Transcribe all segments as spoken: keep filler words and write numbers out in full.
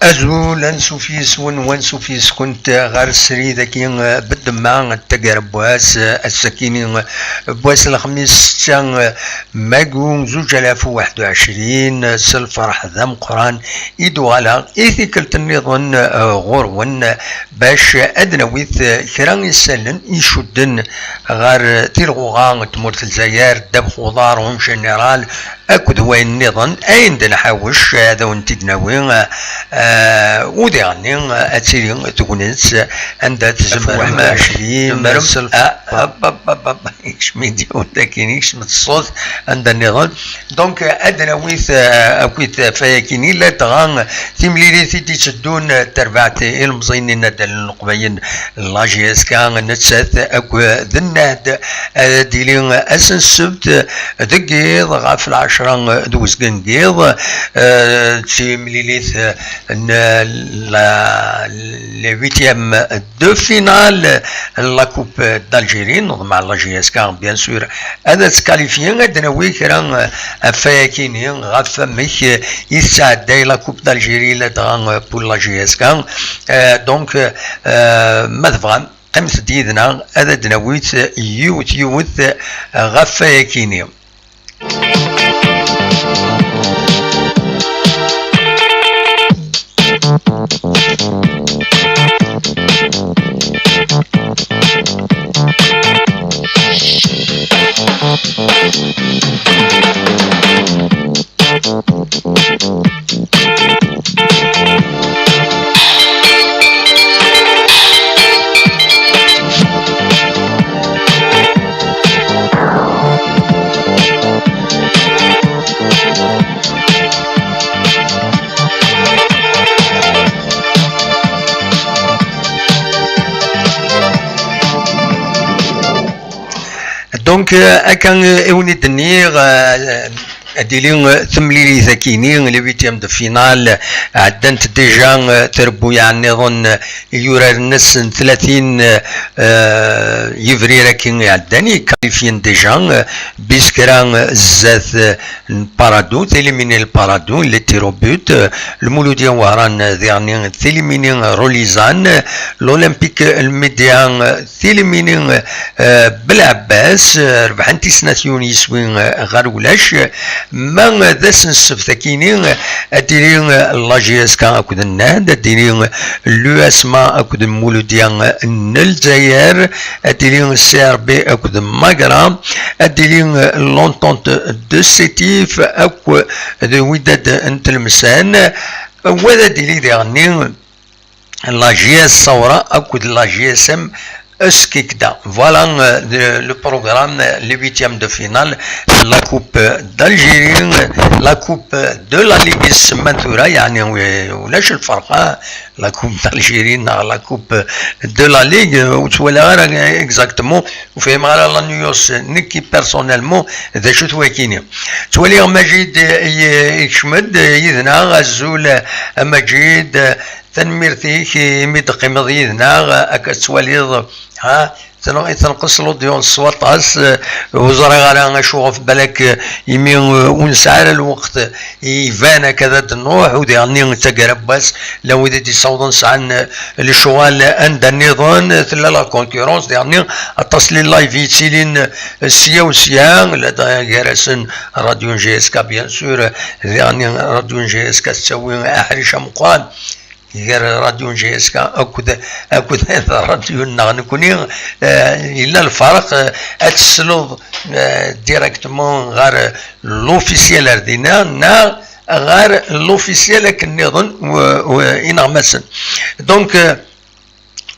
Azul, ansuf yes-wen, wansuf yes-kunt ɣer srid-agi, eh, bedemma n taggara n wass, eh, ass-akini, eh, n wass n lexmis, setta, eh, mayu, zuǧ alaf u waḥed u ɛecrin, eh, s lferḥ d ameqqran i d-uɣaleɣ i tikkelt nniḍen, eh, ɣur-wen, eh, bac ad d-nawi, eh, kra isallen icudden ɣer, eh, tilɣuɣa n tmurt n Lezzayer, ddabex uḍar en général, akked wayen nniḍen, ayen d-nḥawec, eh, ad awen-t-id-nawi, eh, eh, u diɣenni, eh, ad tili tegnit, eh, anda tzemrem, tzemrem, ah, hop, hop, hop, hop, ikcem-id yiwen dagi, ikcem-d ṣṣut, anda nniḍen. Donc, eh, ad d-nawi, eh, akkit ɣef wayakini, ladɣa timlilit i d-itteddun, eh, terbaɛt ilemẓiyen n inaddalen n Leqbayel, la J S K, nettat akked nnad, ad d-tili ass n ssebt deg yiḍ ɣef lɛecra d uzgen n yiḍ, eh, d timlilit, eh, n la, les huitièmes de finale n la Coupe d'Algérie. Neḍmeɛ la J S K, bien sûr, ad tkalifyi, ad d-nawi kra, eh, ɣef wayakini, ɣef wamek, eh, i tesɛedday la Coupe d'Algérie, ladɣa, eh, pour la J S K. Eh, donc, eh, ma tebɣam, qqimet-d yid-neɣ, ad d-nawi yiwet yiwet ɣef wayakini. Donc, euh, akka, euh, i wen-id-nniɣ, euh, ad d-tili, euh, temlilit akini, les huitièmes de finale, ɛeddant déjà, euh, trebbuyaɛ nniḍen, euh, i yuraren ass n tlatin, euh, yebrir akin iɛeddan, yekkalifyen déjà, euh, bis kra, euh, zdat, euh, n Paradou, téliminé le Paradou, les tirs au but, euh, Lmuludya Wehran, euh, diɣenni téliminé, euh, Rolizan, euh, l'Olympique, euh, Lmedya, euh, téliminé, euh, Belɛebbas, euh, rebḥent i snat yiwen yiswi, euh, ɣer ulac. Ma, euh, d ass n ssebt akini, euh, ad d-tili, euh, la J S K akked nnad, ad d-tili, euh, l'U S M A akked Lmuludya, euh, n Lezzayer, ad d-tili C R B akked Magra, ad d-tili, euh, l'Entente de Sétif akked Wydad n Tlemsan, wa ad d-tili diɣenni la J S Sawra akked la J S M Skikda. Voilà, euh, le, le programme, euh, les huitièmes de finale, la Coupe d'Algérie, euh, la Coupe de la Ligue, ssman tura, yeɛni, euh, ulac lferq, ah, la Coupe d'Algérie neɣ la Coupe de la Ligue, euh, ur ttwaliɣ ara, euh, exactement, ur fhimeɣ ara la nuance, nekki personnellement, d acu-t wakini. Ttwaliɣ Majid, euh, y-, yekcem-d, euh, yid-neɣ, azul, euh, a Majid, euh, Tanemmirt-ik imi d-teqqimeḍ yid-neɣ, akka tettwaliḍ, ha, ten-, tenqes l'audience s waṭas, ur ẓriɣ ara acu ɣef balak, imi ur nesɛi ara lweqt, iban akka ad d-nruḥ, u diɣenni d taggara n wass, llan wid i d-yessawḍen sɛan lecɣal anda nniḍen, tella la concurrence, diɣenni aṭas n les live yettilin sya u sya, ladɣa gar-asen Radio N J S K, bien sûr, diɣenni Radio N J S K tettawi aḥric ameqqran. Gar Radio N J S K akked, akked radio-nneɣ nekkni, eh, yella lferq, eh, ad tesleḍ, eh, directement ɣer l'officiel ar dinna, neɣ ɣer l'officiel akken nniḍen, w-, w-, ineɣmasen. Donc, eh,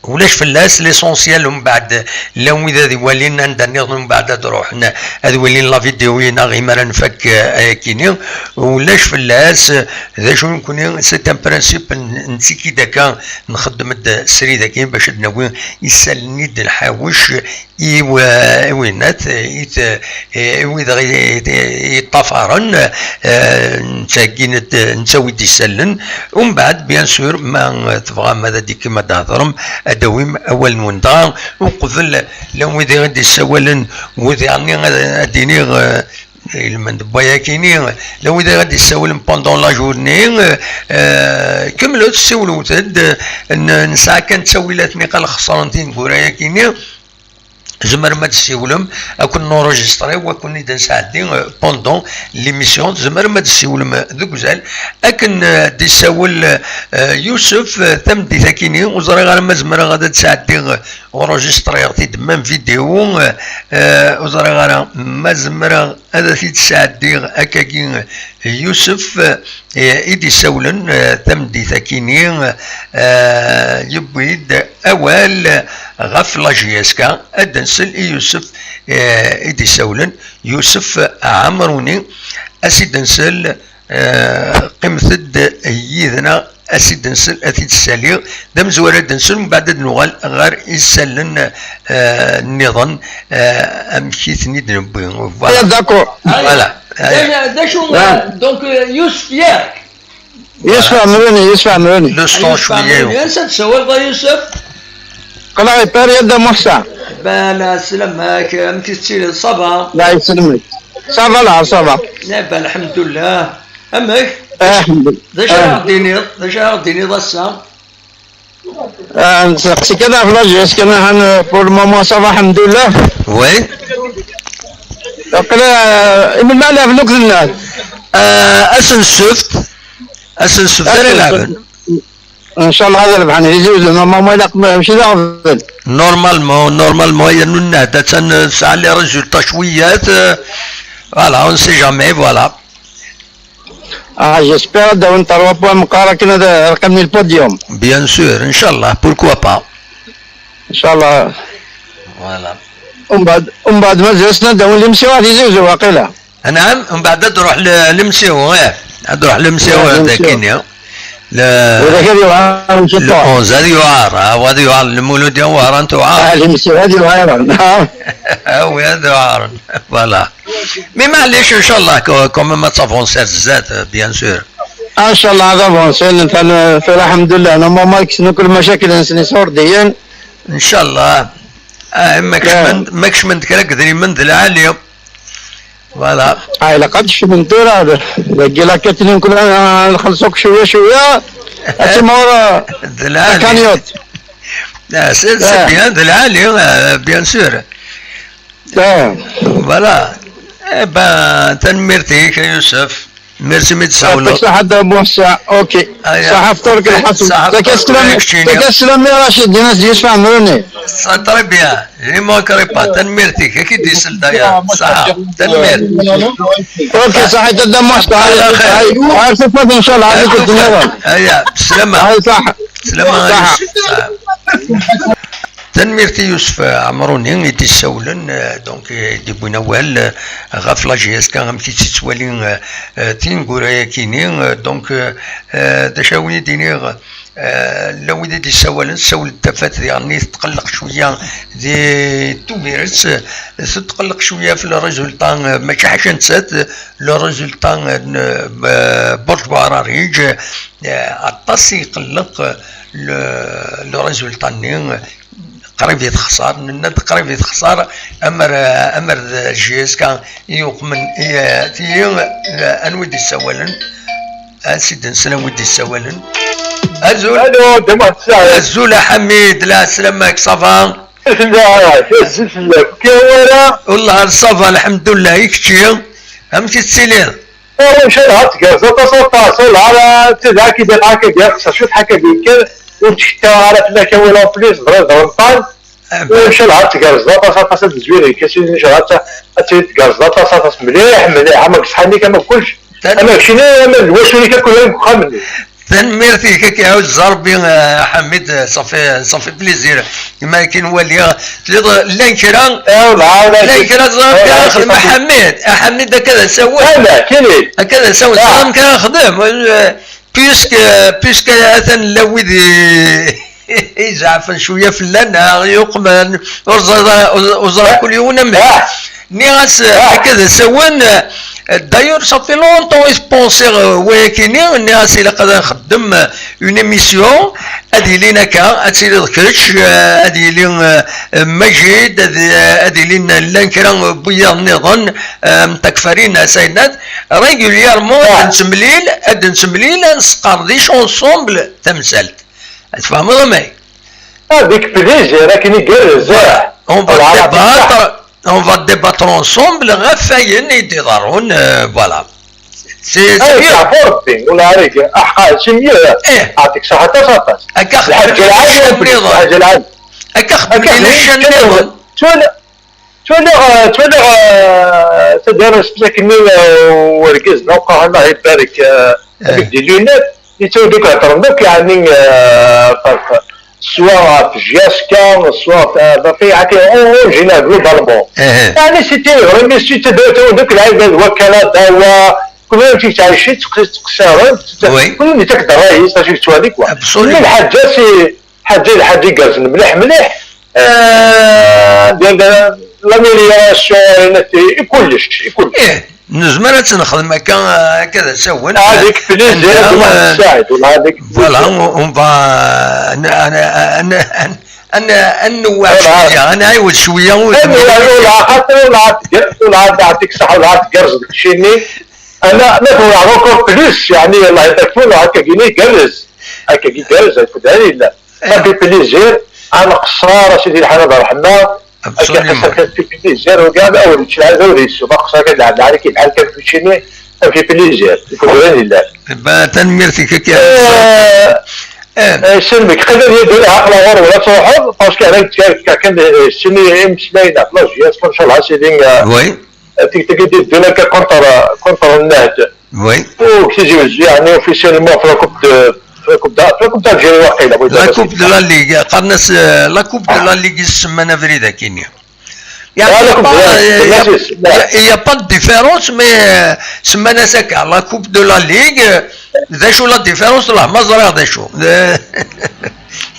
ulac fell-as, l'essentiel, umbeɛd llan wid ad iwalin anda nniḍen, umbeɛd ad ruḥen ad walin la vidéo-ina imi ara nfak, eh, ayakini, ulac fell-as, eh, d acu nekkni, c'est un principe n, n tiki d akka, nxeddem-d srid-agi bac ad nawi isallen i d-nḥawec i wa-, i winnat, i t-, i wid ɣ-, i, i yeṭṭafaren, eh, nettheggi-d, nettawi-d isallen. Umbeɛd, bien sûr, ma tebɣam ad d-ikkim ad d-thedrem, ad d-tawim awal-nwen. Dɣa, uqbel, llan wid i d-issawalen, wid yeɛni ad, ad d-iniɣ, eh, ilmend n wayakini, la wid ara d-issawlen pendant la journée, euh, kemmlet, siwlet-d, n-, nesɛa kan ttawilat niqal xesren tineggura-yakini, tzemrem ad d-ssiwlem, ad ken-nurujistri, ad ken-id-nesɛeddi, euh, pendant l'émission, tzemrem ad d-ssiwlem, euh, deg uzal, akken, euh, d-issawel, euh, Yusef, euh, tameddit-akini, ur ẓriɣ ara ma zemreɣ ad d-sɛeddiɣ, euh, urujistriɣ-t-id même vidéo, euh, euh, ur ẓriɣ ara ma zemreɣ ad t-id-sɛeddiɣ akkagi Yusef, eh, i d-issawlen, eh, tameddit-akini, eh, yewwi-d awal ɣef la J S K, ad d-nsel i Yusef, eh, i d-issawlen, Yusef Ɛamruni, ad s-id-nsel, eh, qqimet-d yid-neɣ, ad s-id-nsel, ad t-id-ssaliɣ, d amezwar ad d-nsel, mbeɛd ad nuɣal ɣer isallen, eh, nniḍen, eh, amek i ten-id-newwi. Voilà. Eh, d'accord. Voilà. D acu, d acu, donc, euh, Yusef, yak? Yusef Ɛemruni, Yusef Ɛemruni. Le son cwiya. Ansa d-tsawaleḍ a Yusef? Aql-aɣ i Paris, a Dda Muḥsin. Bala, sslam-ak, amek i tettiliḍ, ça va? La, yesselmek. Ça va, la, ça va. Lɛib, lḥemdullah. Amek? Aḥemdullah. D acu ara ɣ-d-tiniḍ? D acu ara ɣ-d-tiniḍ ass-a? Ah, nesteqsi kan ɣef la J S K kan, han, pour le moment, ça va, alḥemdullah. Oui. Aql-i, ah, i melmi ara lɛeben akk d nneḥ? Ah, ass n ssebt. Ass n ssebt ara lɛeben. Ncallah ad rebḥen Tizi Uzzu, normalement ilaq ma-, mačči d aɣbel. Normalement, normalement, yernu nneḥ, attan, ah, tesɛa les résultats cwiyat, ah, voilà, on sait jamais, voilà. Ah, j'espère ad d-awin trois points meqqar akken ad rqen le podium. Bien sûr, ncallah, pourquoi pas. Ncallah. Voilà. Umbeɛd, umbeɛd mazal-asen ad d-awin lemsiwa di Tizi Uzzu, waqila. Anɛam, umbeɛd ad d-ruḥ le-, lemsiwa, eh. Ad d-ruḥ lemsiwa, eh, lemsiwa. Dakini. Le, widak ad yuɛaren, le onze ad yuɛer, ah, wa ad yuɛer, Lmulud yuɛer, ad tuɛer. Ah, lemsiwa ad yuɛeren. Ah, wi ad yuɛeren. Voilà. Mais maɛlic, ncallah, quand, quand même, ad tavansiḍ ar zdat, bien sûr. Ncallah, ad avansiɣ, ntan, tura, alḥemdullah, normalement, kksen akk lmacakil-nsen iṣurdiyen. Ncallah. Ah, ma kecmen-d, ma kecmen-d kra n yedrimen d lɛali. Voilà. Ah, ilaq ad kecmen tura, dagi la quatre-vingts, kul ad nxelleṣ akk cwiya, cwiya. Ad timɣur, d lɛali. La cagnotte. Ah, c'est, c'est bien, d lɛali, euh, bien sûr. Voilà. Eh ben, tanemmirt-ik, a Yusef. Merci mi d-tsawleḍ. Yeɛṭik ṣṣeḥḥa a Dda Muḥsin. Ok. Aya. Ṣaḥa fṭur-ik lḥaṣun. Ṣaḥa fṭur-ik. Sslam i Racid, d Yusef Ɛemruni. Ça, très bien. Je ne manquerai pas. Tanemmirt-ik. Ad k-id-isel d'ailleurs. Ṣaḥa. Tanemmirt. Ok, ṣaḥit a Dda Muḥsin. Ala xir. Ala xir, ncallah. Ala xir. Aya, bsslama. Aya, ṣaḥa. Bsslama, a Yusef. Ṣaḥa. Tanemmirt i Yusef Ɛemruni i d-issawlen, euh, donc, euh, i d-iwwin awal, euh, ɣef la J S K, amek i tt-ittwali, euh, euh, tineggura-yakini, euh, donc, euh, euh, d acu ara wen-d-iniɣ, euh, la wid i d-issawalen, ssawlen-d tafat diɣen i tetqelleq cwiya di Tubiret, euh, tetqelleq cwiya ɣef le résultat, euh, mačči ḥaca nettat, euh, le résultat, euh, n, euh, Burj Buɛrariǧ, euh, aṭas i iqelleq, euh, le, le résultat-nni, euh, qrib i texṣer, nenna-d qrib i texṣer, amer, amer d J S K i yuqmen, i, i, anwa i d-issawalen? Ad s-id-nsel anwa i d-issawalen. Azul. Alo, d Muḥ Saɛid. Azul a Ḥamid, la slam-ak, ça va? Tella, tazzel fell-ak. Kawara. Wellah, ça va, lḥemdullah, i kečči? Amek i tettiliḍ? Ur ncallah ad tgerrzeḍ aṭas, aṭas, ur la ara d tidak i d-iqac ad d-iqṣer cwiṭ ḥaca d-yekker, ur ttkettaɣ ara fell-ak awal en plus, ẓriɣ d renṭan, ur ncallah ad tgerrzeḍ aṭas, aṭas, ad d-tezwir lkas, ncallah ad t-, ad tili tgerrzeḍ aṭas, aṭas, mliḥ, mliḥ, ama deg ṣṣeḥḥa-nni-k, ama deg kullec, ama deg cini, ama d lwacu-nni-k akk llan deg uxxam-nni. Tanemmirt-ik, ad k-iɛuzz Rebbi, a Ḥamid, ṣafi, ṣafi plaisir. Imi akken waliɣ, tliḍ, llan kra, llan kra ẓriɣ amek ara xedmeɣ, a Ḥamid, a Ḥamid, akka d asawen. Akka d asawen, ẓriɣ amek ara xedmeɣ. Puisque, puisque atan llan wid i, izeɛfen cwiya fell-aneɣ, yuqmen, ur ẓriɣ, ur ẓriɣ kul yiwen amek. Nniɣ-as, euh, akka d asawen, euh, d'ailleurs, ça fait longtemps i t-pensiɣ, euh, wayakini, nniɣ-as ilaq ad nxeddem, euh, une émission, ad ilin akka, ad tiliḍ kečč, euh, ad yili, euh, euh, Majid, ad, euh, ad ilin llan kra n wiyaḍ nniḍen, euh, am Takfarin, Saynat, régulièrement ad nettemlil, ad nettemlil, ad nesqerdic ensemble tamsalt. Tfehmeḍ amay? Avec plaisir, akken igerrez. Voilà. On va débattre, on va débattre ensemble ɣef wayen i d-iḍerrun, euh, voilà. C'est, c'est mieux. Ṛebbi, wala areg, aḥqa, c'est mieux. Eh. Ɛṭik ṣaḥa aṭas, aṭas. Akka xedmen lɛali, lḥaǧa lɛali. Akka xedmen lɛali. Ttwaliɣ, ttwaliɣ, euh, ttwaliɣ, euh, taddart-nni, euh, urgaz, neɣ uqerhan, Allah ibarek, euh, avec des lunettes, yettawd akk heddren akk, yeɛni, euh, ɣef, soit ɣef J S K, soit, euh, ɣef, yeɛni, en, en général, globalement. Yeɛni, c'était vraiment, c'était d, d, d, d, wa Kanada, wa, kul ayen i yettɛicin, ttqes-, ttqeṣṣiren, kul ayen yettak-d ṛṛay-is, acu yettwali, quoi. Absolument. Mais lḥaǧa, c'est, Ḥaǧa, lḥaǧa igerrzen mliḥ, mliḥ. Euh, de, de, l'amélioration, i kullec, i kullec. Ih, nezmer ad tt-nexdem akka, akka d asawen. Avec plaisir, anda, euh, voilà, on, on va, n-, n-, n-, n-, n-, ad nwweɛ cwiya, ad nɛiwed cwiya, ad nwweɛ, ur ɛad tgerrzeḍ keččini. Ana, ma twɛeḍ encore plus, yeɛni, Allah ibarik, ur ɛad akka-gini igerrez. Akka igerrez, akked yella. Ça fait plaisir, ad nqeṣṣer, a Sidi lḥan ad ṛeḥma. Absolument. Akka, ça fait plaisir, regarde, awer yečč lɛid, awer yessuma, aqeṣṣer kan lɛid, lɛid, lɛid, kan keččini, ça fait plaisir. Akked wayen yellan. Ba, tanemmirt-ik, akka. Eh, eh, eh, Selmek, qrib ad yeddu lɛaqel ɣur-wen ad truḥeḍ, parce que ara yettkerkir kan, eh, sini imeslayen ɣef la jeunesse, inchallah, Sidi, eh, oui. Tigdi d-yeddun akka contre, contre Nnehd. Oui. U Tizi Wezzu, yeɛni, officiellement, f la coupe de, f la coupe de, f la coupe d'Algérie, waqila. La coupe de la Ligue, qqaren-as, euh, la coupe de la Ligue, i s-semman abrid akini. Yeɛni, il y a pas, il y a, il y a pas de différence, mais, euh, semman-as akka, la coupe de la Ligue, euh, d acu la différence, la, ma ẓriɣ d acu.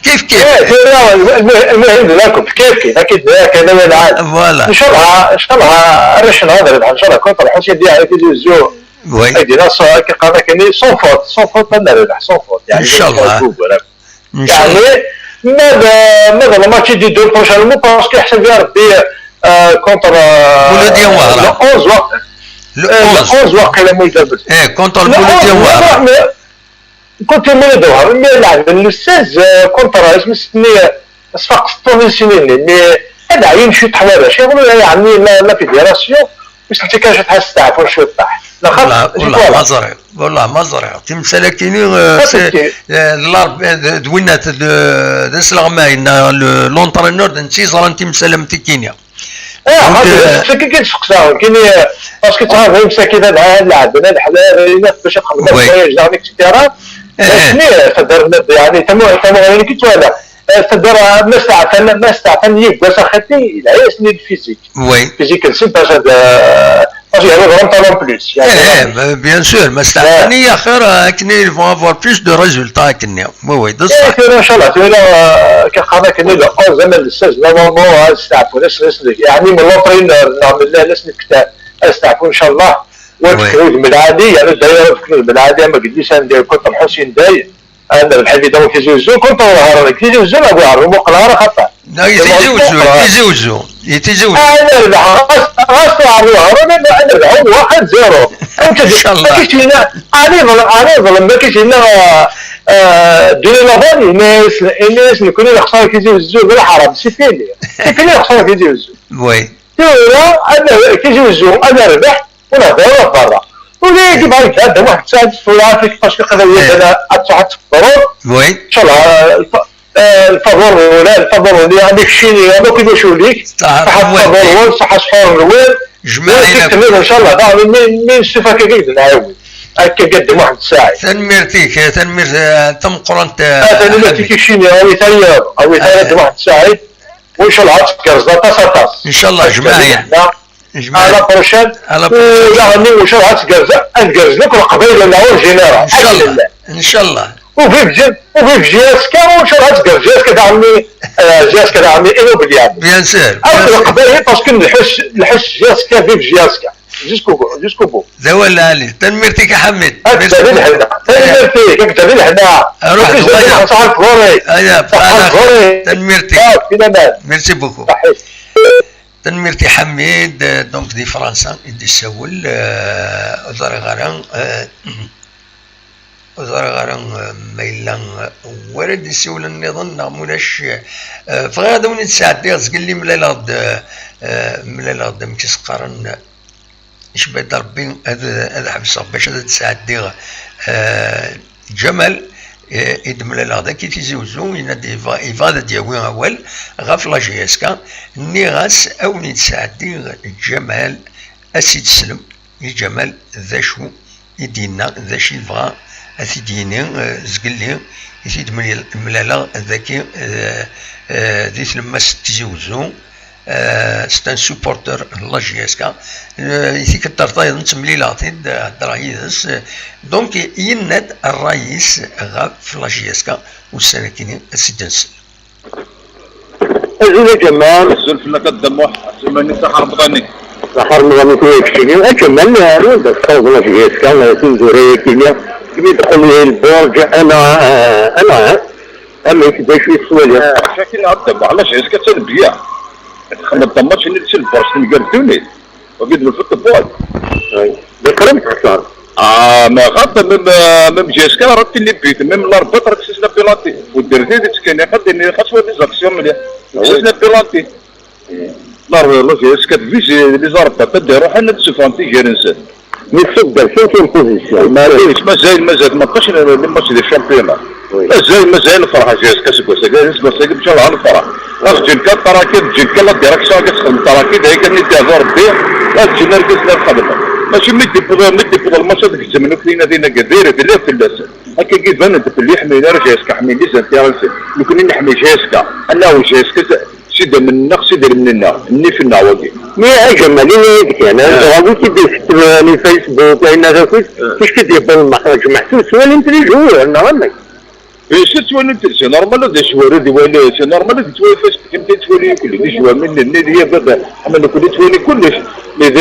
Kif kif. Eh, tura, المهم، المهم de la coupe, kif kif, akken, akken, akken, akken. Voilà. Inchallah, inchallah, arrac-nneɣ ad rebḥen, inchallah, contre Lḥusin, di Tizi Wezzu. Oui. Ad d-iniɣ, akken qqaren akkenni, sans faute, sans faute, ad nerbeḥ, sans faute. Yeɛni, inchallah. Yeɛni, ma d, ma d lmatch i d-yeddun prochainement, parce que yeḥseb-iyi Rebbi, euh, contre, euh, Mouloudia Ouhara. Le onze, wa-, le onze waqila, ma yella. Eh, contre le Mouloudia Ouhara. Contre Mouloudia Ouhara, mi lɛeben le seize, euh, contre, isem-is-nni, Ṣfaqes ṭṭun i sin-nni, mais ad ɛyun cwiṭ ḥwarac. Yeɣli, yeɛni, la, la fédération, ur s-nefka cwiṭ ad steɛfun cwiṭ. Laxaṭer, والله، والله ما ẓriɣ. والله ما ẓriɣ. Timsal-agi-nni, euh, c'est, euh, d l'arb-, euh, d, d winnat, d, d asleɣmay, neɣ le, l'entraîneur d netta i yeẓran timsal am tigi-nni. Ah, donc, xaṭi, euh, d acu kan i d-steqsaɣ, kini, parce que ttɣaḍen imsakit ad, ad lɛeben, ad ḥlal, ad ilaq bac ad xedmen, oui, voyage, et cetera. Eh, eh. Asmi, taddart, yeɛni, tamu-, tamuɣli-nni ki twala. Eh, taddart, ma steɛfan, ma steɛfan yeggas axati, yelha-yasen i lfizik. Oui. Fizik-nsen, parce que, euh, parce que yeɛni, ḍran talent plus, yeɛni. Eh, eh, bien sûr, ma steɛfan, eh, axir, euh, akken ils vont avoir plus de résultats, akken. Oui, oui, d ṣṣeḥ. Eh, tura, inchallah, tura, euh, ka qqaren akken le onze, aman d seize, normalement, ad steɛfun, ass, ass, yeɛni, ma l'entraîneur, neɣ ma llan ass n lktab, ad steɛfun, inchallah, wa ad fken udem lɛali, yeɛni, d'ailleurs, ad fken udem lɛali, ama deg lisan, d'ailleurs, contre Lḥusin, d'ailleurs, ad nerbeḥ, évidemment, Tizi Wezzu, contre Lhara, Tizi Wezzu, ma muqleɣ ara xaṭer. Tizi Wezzu, Tizi Wezzu. Ah, nerbeḥ, ɣas, ɣas tuɛer Lhara, ad nerbeḥ, un zéro. Inchallah. Akken yenna, ɛni ḍlem, ɛni ḍlem, akken yenna, euh, euh, Duni Laban, yenna-yas, yenna-yas, nekkni nexṣer Tizi Wezzu, d lḥaram, c'est fini. C'est fini, nexṣer Tizi Wezzu. Oui. Tura, ad nerbeḥ, Tizi Wezzu, ad nerbeḥ, ur nehder ara ɣef berra. Ula d Ibrahim Dda Muḥend Saɛid, tura, parce que qrib ad, ad, ad tfeḍreḍ. Oui. Inchallah, euh, lfaḍur, wala lfaḍur, yeɛni keččini, ama kul acu lik, ṣaḥa lfaḍur-nwen, ṣaḥa ṣṣḥur-nwen. Jmaɛin akk. Tenniḍ, inchallah, daɣen mi, mi nestufak akka i d-nɛiwed. Akka Dda Muḥend Saɛid. Tanemmirt-ik, tanemmirt, eh, tameqqrant, eh, tanemmirt-ik a Ḥamed. Keččini, awi tayeḍ, awi tayeḍ, eh, Dda Muḥend Saɛid. Wa inchallah ad tgerrzeḍ aṭas, aṭas. Inchallah, jmaɛin. Jmaɛin. À la prochaine. À la prochaine. U daɣen, inchallah ad tgerrzeḍ, ad gerrzen akk Leqbayel-nneɣ en général. Inchallah. Inchallah. Ou vive J S K, ou vive J S K, ou vive J S K, d'armée, euh, J S K d'armée, inoubliable. Bien sûr, bien sûr. Parce que le H, le H J S K, vive J S K. Jusqu'au bout, jusqu'au bout. D awal lɛali. Tanemmirt-ik a Ḥamid. Merci beaucoup. Tanemmirt-ik, tanemmirt-ik. Ruḥ d waya. Aya, bxir. Tanemmirt-ik. Merci beaucoup. Tanemmirt i Ḥamid, euh, donc di Fransa i d-issawel, euh, ur ẓriɣ ara, euh, ur ẓriɣ ara, euh, ma yella, euh, wara d-issawlen nniḍen neɣ mulac, euh, bɣiɣ ad awen-id-sɛeddiɣ zgelli mlaleɣ-d, euh, mlaleɣ-d amek i s-qqaren, icba-d Rebbi ad, ad ḥebseɣ bac ad d-sɛeddiɣ, euh, Ǧamal, eh, i d-mlaleɣ dagi Tizi Uzzu, yenna-d yebɣa, yebɣa ad d-yawi awal ɣef la J S K. Nniɣ-as, awen-id-sɛeddiɣ Ǧamal, a s-id-slem i Ǧamal d acu i d-yenna, d acu yebɣa ad t-id-yini, eh, zgelli i t-id-mlaleɣ dagi, eh, eh, di tlemmast n Tizi Uzzu. Euh, c'est un supporter n la J S K. Euh, i tikkelt tayeḍ nettemlil-aɣ-t-id, heddreɣ yid-s. Donc, yenna-d ṛṛay-is ɣef la J S K, ussan-agi ad s-id-nsel. Azul a Ǧamal. Azul fell-ak a Dda Muḥ, asumani saḥa Remḍani. Saḥa Remḍani tura keččini. A Ǧamal, ar wanda tessaweḍ la J S K, timezwura-agi-nni, imi d-qqlen lbuṛǧ, ana, ana, Amek, d acu i tettwaliḍ? Ah, akken ad d-ameɣ, la J S K d tanebbiya. Txedmeḍ-d amatch-nni d silvers n gar ddunit. Wagi d lfeṭbul. D qrib texṣer. Ah, ma xaṭ, même, euh, même J S K rad tili but, même l'arbitre rad ksisna penalty. Ur dder di di tskani, xaṭ ini xas wa des actions mliḥ. Ksisna penalty. La, la J S K tvizi les arbitres ad d-iruḥen ad d-sufɣen tigir-nsen. Mi tṣubb cinquième position. Maɛlic, mazal, mazal tmenṭac n les matchs de championnat. Oui. Mazal, mazal nefreḥ J S K seg wass-agi, seg wass-agi, ncallah nefreḥ. Ad ǧǧen kan ṭarakid, ǧǧen kan la direction, ad txedem ṭarakid, d ayen kan i d-ihdu Rebbi, ad ǧǧen argaz-nni ad xedmen. Mačči mi d-iwweḍ, mi d-iwweḍ lmač ad gezzmen akk tinadin-agi, diri d lɛib fell-asen. Akkagi iban-d belli ḥemmlen ara J S K, ḥemmlen les intérêts-nsen. Nekni neḥmi J S K, ad nawi J S K s idammen-nneɣ, s idrimen-nneɣ, nnif-nneɣ wagi. Mi a Ǧamal, ini-yi-d kan, anda wi k-id-isettmen i Facebook, ayen ad akit, ticki d-yewweḍ lmeḥwaǧ meḥsub, ttwalin-t les joueurs, neɣ amek? Bien sûr, ttwalin-t, c'est normal ad joueur ad iwali, c'est normal ad yettwali Facebook, am tin ttwali kulli, les joueurs, mi nni, les joueurs, ḥemmlen kulli, ttwalin kullec, mais d,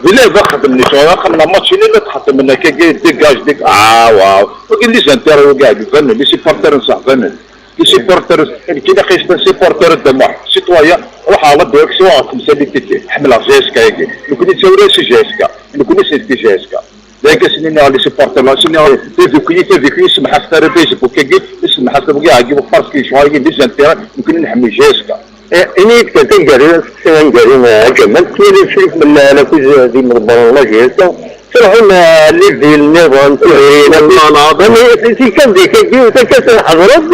d lɛib ad xedmen, les joueurs, xedmen match-nni, la txeddmen akkagi, dégage, dégage, ah, waaw, wagi les intérêts, wagi ɛǧuban, les supporters n seḥbanen. Les supporters, nekk ilaq yesban supporter d amuḥ, citoyen, ruḥ ɣer la direction ɣer temsalt n titi, ḥemmleɣ J S K-agi, nekni d tawla si J S K, nekni si J S K. D akka s-nniɣ les supporters, s-nniɣ tadukli, tadukli, semḥet ara Facebook-agi, semḥet ara wagi, ɛeggi parce que lecɣal-agi d les intérêts, nekni nḥemmel J S K. Eh, ini-yi-d kan taneggarut, asteqsi aneggaru, eh, a Ǧamal, tettwaliḍ cwiṭ n la, la cause di meḍebber n la J S K, ttruḥun, eh, les villes nniḍen, Tiziri, Lmanaḍ, amek, si kan di kagi, takka ḥeḍreḍ?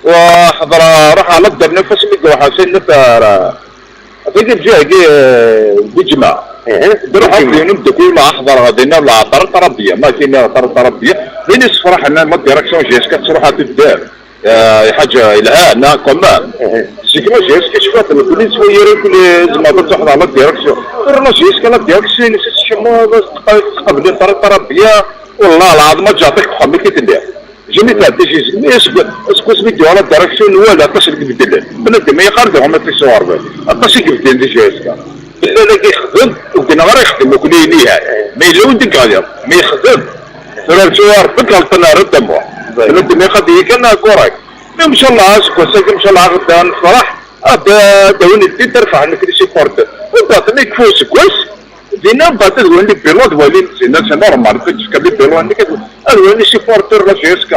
Wa ḥeḍreɣ, ruḥeɣ la dernière fois mi d-ruḥeɣ, c'est une affaire, eh, tagi lǧiha-agi, eh, di ǧemɛa. Ih, d ruḥeɣ d yiwen umeddakel ma ḥeḍreɣ dinna la Ṭara Ṭarabiya, ma kini Ṭara Ṭarabiya, d ayen yessefraḥen la direction J S K tettruḥ ad tuddar. Eh, ḥaǧa yelhan, quand même. Zik la J S K cfiɣ-t, nekni nettwayar akk les, zemreḍ ad truḥeḍ ɣer la direction. Tura la J S K, la direction-ines ad tecmuḍ, ad tqabel Ṭara Ṭarabiya, wallah lɛaḍem ad ǧaɛṭik deg uxxam-ik i telliḍ. Jamais tɛedda J S K, mais aseg-, aseggas mi d-yuɣal la direction, nwala aṭas n ibeddlen. Bnadem yeqqar d Romain Tissoir, aṭas i ibeddlen di J S K. Llan-agi yexdem, ur gneɣ ara yexdem akk-nni niha. Ma yella win d-igeɣ, ma yexdem. Tura rǧu Rebbi ɣelṭen ar Dda Muḥ. Bnadem iqad-iyi kan correct. Incallah aseggas-agi, incallah ɣedda nefreḥ. Ad d-awin ddin terfeḥ nekk di supporter. Umbeɛd mi yekfa useggas, dinna mbeɛd ad walin les bilans, ad walin, dinna c'est normal, ad tefka les bilans-nnek, ad walin les supporters la J S K.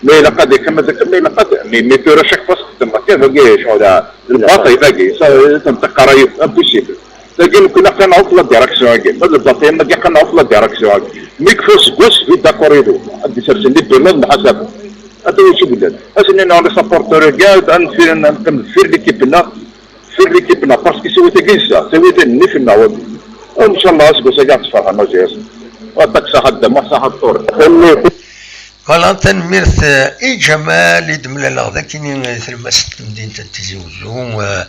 Ma ilaq ad ikemmel, ad ikemmel, ilaq ad, mais, mais tura chaque fois txeddem akka, dagi, ccɣel, lbaṭel, dagi, ça, ça ne t'arrive, impossible. Dagi, nekni qqaneɣ akk la direction-agi. Ma d lbaṭel, ma qqaneɣ akk la direction-agi. Mi yekfa useggas, d d'accord idu. Ad d-sersen les bilans, ad mḥasaben. Ata wacu yellan. Ad sen-iniɣ les supporters-agi, ad nfir, ad neqqim deffir l'équipe-nneɣ, deffir l'équipe-nneɣ, parce que c'est wagi i nesɛa, c'est wagi nnif-nneɣ wagi. Incallah, aseggas-agi ad tferḥem, a J S. Wa ṭak saḥa Dda Muḥ, saḥa ṭṭur. Voilà, tanemmirt, eh, I Ǧamal i d-mlaleɣ d akini, eh, tlemmast n temdint n Tizi Uzzu, eh,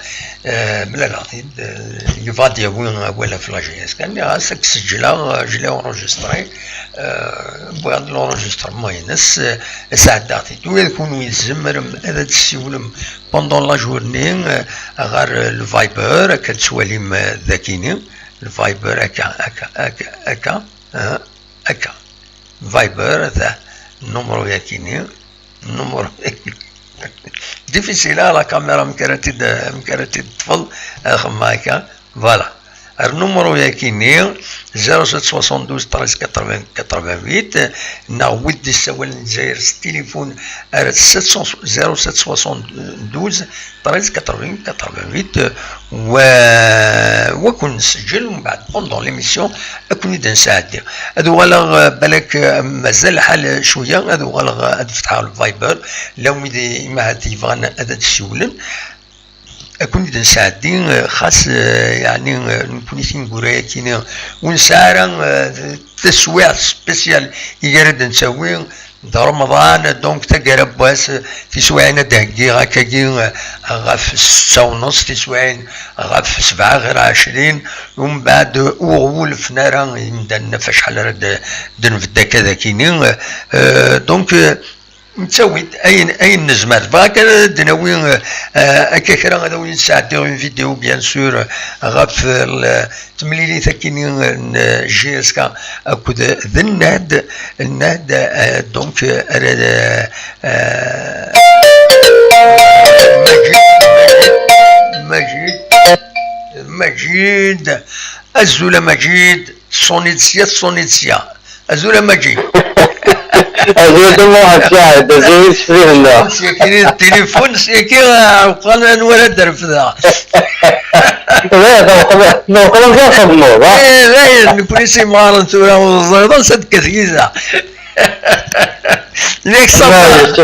eh, mlaleɣ-t-id, eh, yebɣa ad d-yawi awal ɣef la J S K. Nniɣ-as ad k-sejleɣ, eh, je l'ai enregistré, eh, wwiɣ-d l'enregistrement-ines, eh, sɛeddaɣ-t-id. Ula d kunwi tzemrem ad d-tessiwlem pendant la journée, eh, ɣer, eh, le Viber, akka ad tettwalim, eh, d akini, le Viber akka, akka, akka, akka, eh. Akka. Viber, ata, numru yakini, numru. Difficile, ah, la caméra, amek ara tt-id, amek ara tt-id-teṭṭfeḍ, axemma akka. Voilà. Ar numru yakini, zéro sept soixante-douze treize quatre-vingts quatre-vingt-huit, neɣ wid d-issawalen Lezzayer s tilifun ar sept cents, zéro sept soixante-douze treize quatre-vingts quatre-vingt-huit, wa, wa kun-nseǧǧel, mbeɛd, pendant l'émission, ad ken-id-nesɛeddi. Ad uɣaleɣ, eh, balak, eh, mazal lḥal cwiya, ad uɣaleɣ, eh, ad fetḥeɣ le Viber, la wid i, imahat yebɣan ad d-siwlen. Ad ken-id-nesɛeddi, eh, xas, eh, yeɛni, eh, nekkni tineggura-agi-ni, ur nesɛi ara, eh, taswiɛt spéciale i ara d-nettawi, d Remḍan, donc taggara n wass, tiswiɛin ad d-heggiɣ akkagi, eh, ɣef ssetta u nneṣ, tiswiɛin ɣef sebɛa ɣir ɛecrin, umbeɛd ur ɣ-wulfen ara yimdanen ɣef acḥal ara d-, d-nbedd akka d akini. Eh, donc, eh, nettawi-d ayen, ayen nezmer. Bɣiɣ kan ad d-nawi, eh, akka kra, ad awen-d-sɛeddiɣ une vidéo, bien sûr, ɣef, eh, temlilit akini n J S K akked d Nnad, Nnad, eh, donc, eh, ara, eh, eh, Majid, Majid, Majid, Majid, azul a Majid, teṣṣuniḍ sya, teṣṣuniḍ sya. Azul a Majid. Azul a Muḥend Saɛid, azul i yesfrihen-nneɣ. Syakini d tilifun, syaki, eh, uqal anwa ara d-refdeɣ. Ih, tewqeḍ, tewqeḍ amek ara txedmeḍ, ha? Eh, dayen, nekkni s imɣaren tura, ur teẓriḍ ansa d-tekka tgiza. Yak ça va,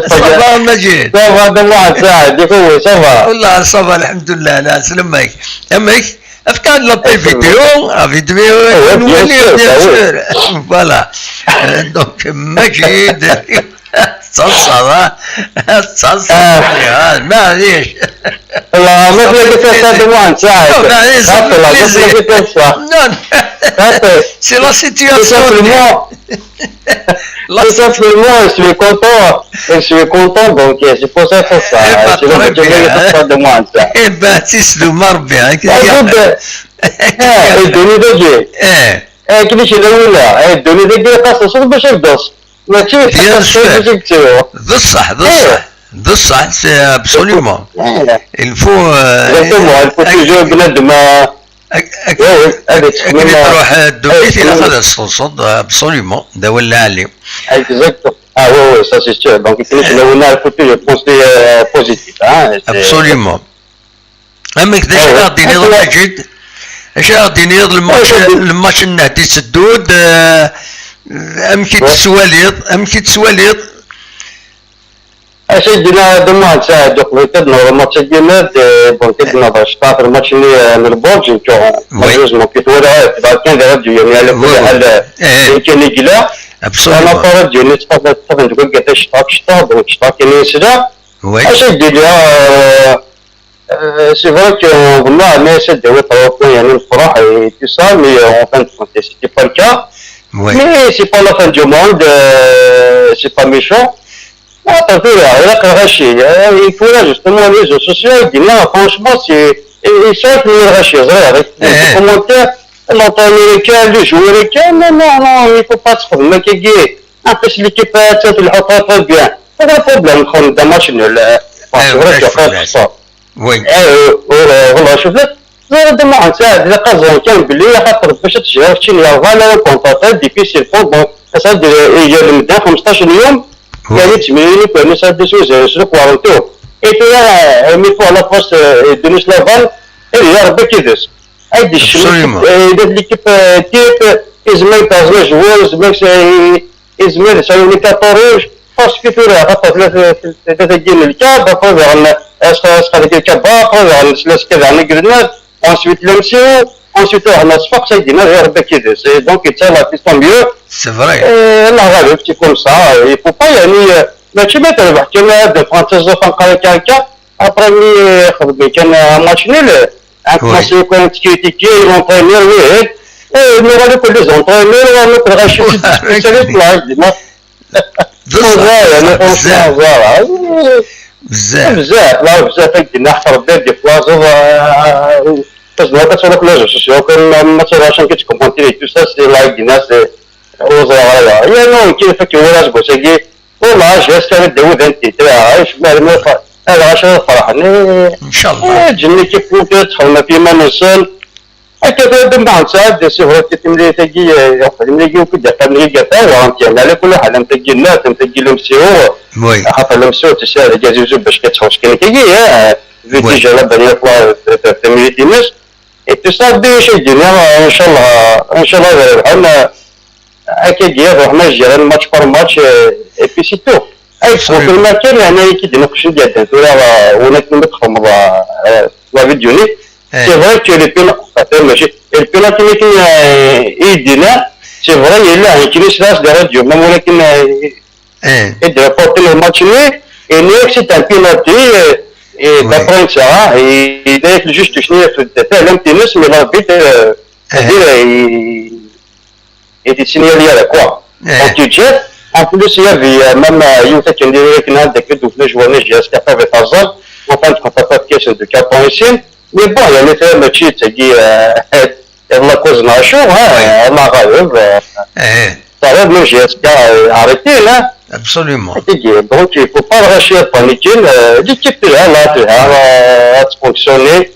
ça va, Majid. Ça va, d Muḥend Saɛid, i kuwi, ça va? Wallah, ça va, alḥemdulillah, la, selamek. Amek? Efk-aɣ-d la paix vidéo, la vidéo, eh, ouais, bien sûr, bien sûr. Voilà. Euh, donc, Majid. Ttaḍṣaḍ, ah. Ttaḍṣaḍ, ah, maɛlic. Wallah, ma tlaqiḍ ass-a d Muḥend Saɛid. Non, maɛlic, ça fait plaisir. Non, c'est la situation. Tout simplement, je suis content. Je suis content, donc, euh, c'est pour ça que ça, eh ben, c'est le, très bien, hein. De Muḥend Saɛid. Eh ben, c'est le marbre, hein. Écoute, eh, eh, de nous aider. Eh. Eh, كيفاش يداوينا؟ Eh, ddunit-agi xas تصرف باش يبدص. ماشي bien sûr. بصح، بصح، بصح، c'est absolument. Il faut, euh, exactement, il faut toujours بنادم، euh, akken i tṛuḥ ddunit, ilaq ad as-txellṣeḍ, absolument, d awal lɛali. Exactement. Ah oui, oui, ça c'est sûr. Donc, il faut toujours penser, euh, positif, hein. Absolument. Amek d acu ara ɣ-d-tiniḍ a Maǧid? Acu ara ɣ-d-tiniḍ, lmatch, lmatch n Nnad itteddu-d, eh, amek i t-tettwaliḍ? Amek i t-tettwaliḍ? Acu i d-yenna Muḥend Saɛid uqbel kan ad nehḍer match-agi, eh, bon, kan ad nehḍer cṭaḥ ɣef lmatch-nni, eh, n Lberǧ, nekk, malheureusement, kif walaɣ, eh, tebɛed kan di rradyu, yeɛni, ɛla kulli ḥal, eh, ayen kan i yella. Absolument. Ana ṭṭaṛ rradyu-nni ttafent deg waggat cṭaḥ, cṭaḥ, donc cṭaḥ kan i nesla. Acu i d-yenna, eh, Euh, c'est vrai que, euh, on a aimé essayer de mettre au point, il y a une frappe et tout ça, mais, euh, en fin de compte, c'était pas le cas. Oui. Mais c'est pas la fin du monde, euh, c'est pas méchant. Attends, il y a le rachis, euh, il faut là, justement, les réseaux sociaux, il dit, non, franchement, c'est, et, et ça, il faut le rachis, c'est vrai, avec les commentaires, l'entraîneur américain, le joueur américain, non, non, non, il faut pas se faire. Mais qui, en plus, l'équipe, euh, ça, il joue très, très bien. C'est pas un problème, quand on a un match nul, euh, bon, c'est vrai qu'il y a pas de ça. Oui. Eh, euh, euh, والله شوف لك، زاد ما نساعد لا قصدي كان بلي خاطر باش تشجع كشي يا فالا كونتر ديفيسيل فون بون، صافي يا المدة خمسطاش يوم، يعني تمرين كان صافي دي سوزي سلوك وارنتو. اي بي مي فوا لا فاس دونيس لافال، اي يا ربي كيدس. اي دي الشمس، اي دي ليكيب تيب، ازمي بازمي جوور، ازمي يزمر يسوي لي كارطون روج، باسكو tura خاطر ثلاثة، ثلاثة كيلو الكاب، après داغن اس-، اسقى ديك الكابة، après داغن سلاس كذا عن الكرنات، ensuite لمسيو، ensuite رحنا صفاق سيدنا غير هكا كي داز. Et donc يتسالى في طون ميو. C'est vrai. إيه، الله غالب، c'est comme ça. Il faut pas يعني، Mačči ma terbeḥ kan ad ffɣen d taẓafa nqal akka akka, après mi xedmen kan un match nul, commencé kan ad critiquer l'entraîneur, wih, eh, nuɣal akk les entraîneurs, nuɣal akk lɣaci, c'est des spécialistes là, je dis, non. Voilà, mais franchement, voilà. Bzzaf. Bzzaf, là, bzzaf, avec des nahtar, des fois, euh, parce que moi, quand on a les réseaux sociaux, comme, euh, moi, c'est la chaîne que tu commentes et tout ça, c'est là, c'est, on se regarde. Il y a non, qui fait que voilà, je bosse, والله جات كانت داوود انت تاع عايش مع الموقع. هذا عشرة فرحني. ان شاء الله. جني كيف كنت تدخل ما في ما نسال. هكا بعد ما نساعد سي فري تمليتي، يقول لي كي دخل لي قطع وانت على كل حال انت جي الناس انت جي لمسيو. وي. خاطر لمسيو تسال جازي زوج باش كتحوش كان كي فيتي جا لا دانيير فوا تمليتي ناس. اتصال بي شي دينا ان شاء الله، ان شاء الله غير بحال هكا كي يروح ما يجي غير ماتش بار ماتش، اي بي سي تو. اي كونفيرماتير يعني كي دينا كلشي ديال الدنيا ولا كي متخمض لا فيديو نيت. سي فري كو لي بينا ماشي البينالتي اللي كاين ايدينا. سي فري الا كاين سلاس دي راديو ميم ولكن ايه يدير بورتي الماتش ني. اي نيك سي تاع بينالتي. اي دابري انت اي دايك جوست شنو فعلا تينس مي لاربيت. ايه اي تيسينيالي هذا كوا. ايه دونك يجي. ان بليس يافي مام يوتا كان ديريكت نهار داك دوك لي جوار ني جي اس كابا في تازال. وكان تخطط كيس دو كابا يسين. مي بون يعني فيها ماشي تاكي لا كوز ناشو ها الله غالب. ايه صافي ماشي اسكا اريتي لا. ابسوليومون. دونك يفو با الغاشيه بانيكين. ليكيب تلها لا تلها تفونكسيوني.